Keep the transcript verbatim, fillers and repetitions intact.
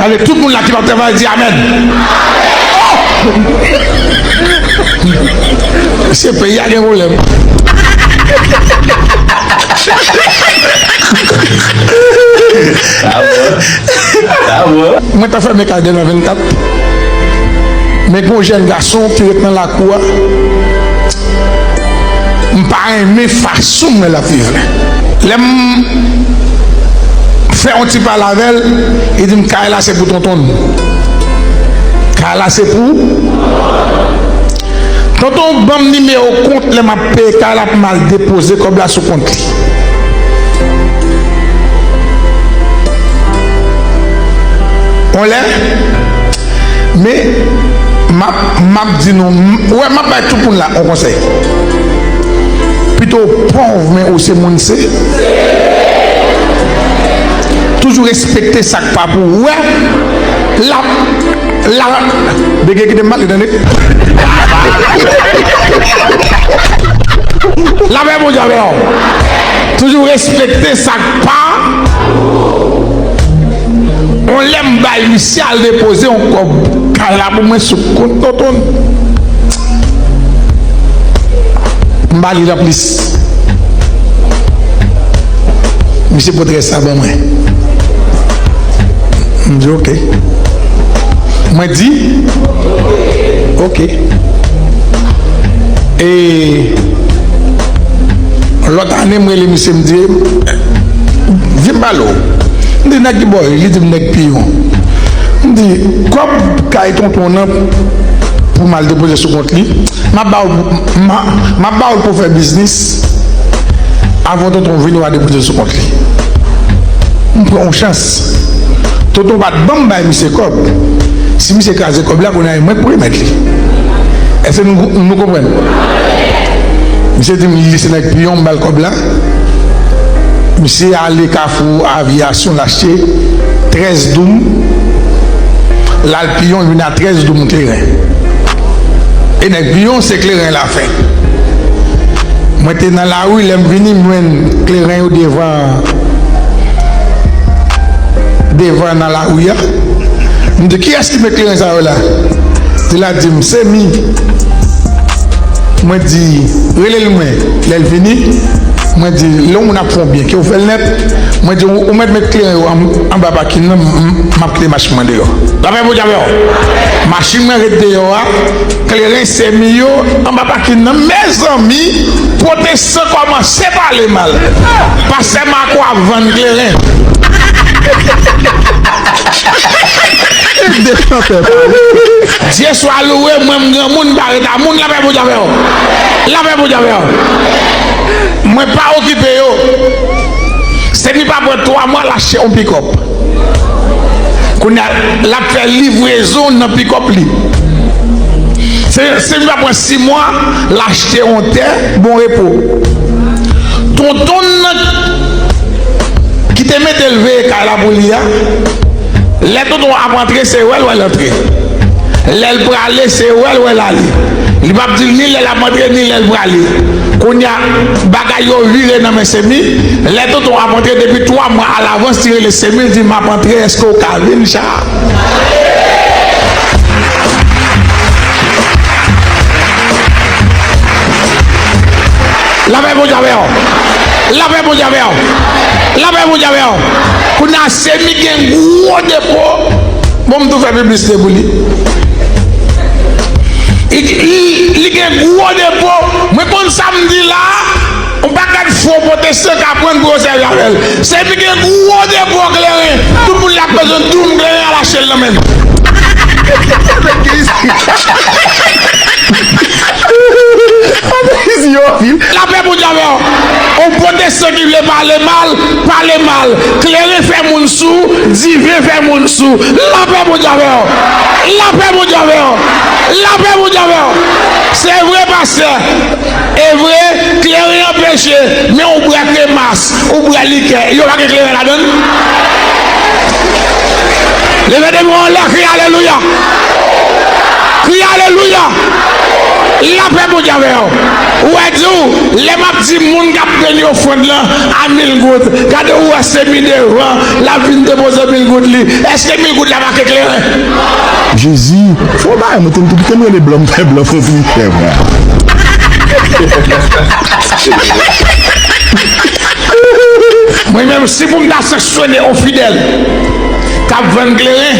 Gade tout moun la ki p ap travay, di amèn. Oh! Mesye, peyi a gen pwoblèm. Mwen ta fèmen kay de nan vennkat. Men gen yon jèn gason ki ret nan lakou a. M pa renmen fason m wè l ap viv la. Lè m fè yon ti pale avè l, li di m, "Kay la se pou tonton l." Kay la se pou tonton, ban m nimewo kont lè m ap peye kay la pou m al depoze kòb la sou kont li. On lè, men, m ap, m ap di nou, m, wè, m ap bay tout moun la yon konsèy. Pito w pòv, men ou se moun se. Toujou respekte sa k pa pou ou. Wè, la, la, dege kite m pale, tande. Lapè Bondye avè w. Toujou respekte sa k pa. On lè m bay misye al depoze yon kòb kay la pou mwen sou kont tonton. M ba li l anplis. Misye pote rès la ban mwen. M di, "Oke." Mwen di, "Oke." E lòt ane, m rele misye, m di, "Vin m pale w." M di, "Nèg ki bò?" Li di m, "Nèg Piyon." M di, "Kòb kay tonton nan pou m al depoze sou kont li, m ap ba w, m a, m ap ba w l pou w fè biznis. Avan tonton vini, w a depoze l sou kont li." M pran yon chans. Tonton pa t ban m bay misye kòb. Si misye kraze kòb la, kounye a e mwen k pou remèt li. Èske nou, nou konprann? Misye di m li se nèg Piyon, m ba l kòb la. Misye ale Kafou Aviyasyon, l achte trèz doum. L al Piyon, vin a trèz doum kleren. E nèg Piyon, se kleren l ap fè. Mwen te nan lari, lè m vini, m jwenn kleren yo devan, devan nan lari a. M di, "Kiyès ki met kleren sa yo la?" Di la di m, "Se mi." Mwen di, "Rele l mwen." Lè l vini, mwen di, "Lè yon moun ap fè w byen, ke w fè l nèt." Mwen di, "Ou, ou mèt met kleren yo an, anba pakin nan, m, m, m ap kite machin mwen deyò." Lapè Bondye avè w. Machin mwen ret deyò a, kleren se mi yo anba pakin nan. Mezanmi, pwotestan kòmanse pale mal. Pastè Marco ap vann kleren. Dye swa louwe, mwen m granmoun, m pa ret a moun, lapè Bondye avè w. Lapè Bondye avè w. Mwen pa okipe yo. Se li pa pran twa mwa, l achte yon pikòp. Kounye a, l ap fè livrezon nan pikòp li. Se, se li pa pran sis mwa, l achte yon tè, Bon Repo. Tonton nan ki te mete l veye kay la pou li a, lè tonton ap antre, se wè l wè l antre. Lè l prale, se wè l wè l ale. Li p ap di l ni lè l ap antre, ni lè l prale. Kounye a, bagay yo vire nan men Semi. Lè tonton ap antre, depi twa mwa alavans, li rele Semi, li di, "M ap antre, èske w ka vin, Cha?" Lapè Bondye avè w. Lapè Bondye avè w. Lapè Bondye avè w. Kounye a, Semi gen gwo depo. Bon, m tou fè piblisite pou li. Li, li, li gen gwo depo. Mwen konn sa m di la. Yon pakèt fo pwotestan ka pran pou yo sèvi avè l. Semi gen gwo depo kleren. Tout moun la bezwen doum kleren al achte l nan men l. Lapè Bondye avè w. Yon pwotestan ki vle pale mal, pale mal. Kleren fè moun sou, diven fè moun sou. Lapè Bondye avè w. Lapè Bondye avè w. Lapè Bondye avè w. Se vre, pastè. E vre, kleren anpeche, men ou bwè kremas, ou bwè likè, yo pa gen kleren ladan l? Leve de men w anlè, kriye alelouya. Kriye alelouya. Lapè Bondye avè w. Ou wè di w, lè m ap di moun k ap beni ofrann lan a mil goud, gade ou wè se mi devan l ap vin depoze mil goud li. Èske mil goud la pa ka kleren? Jezi, fò bagay mwen te m te m rele blan m fè blan fon trichè vre. Mwen menm si pou m ta sanksyone yon fidèl k ap vann kleren,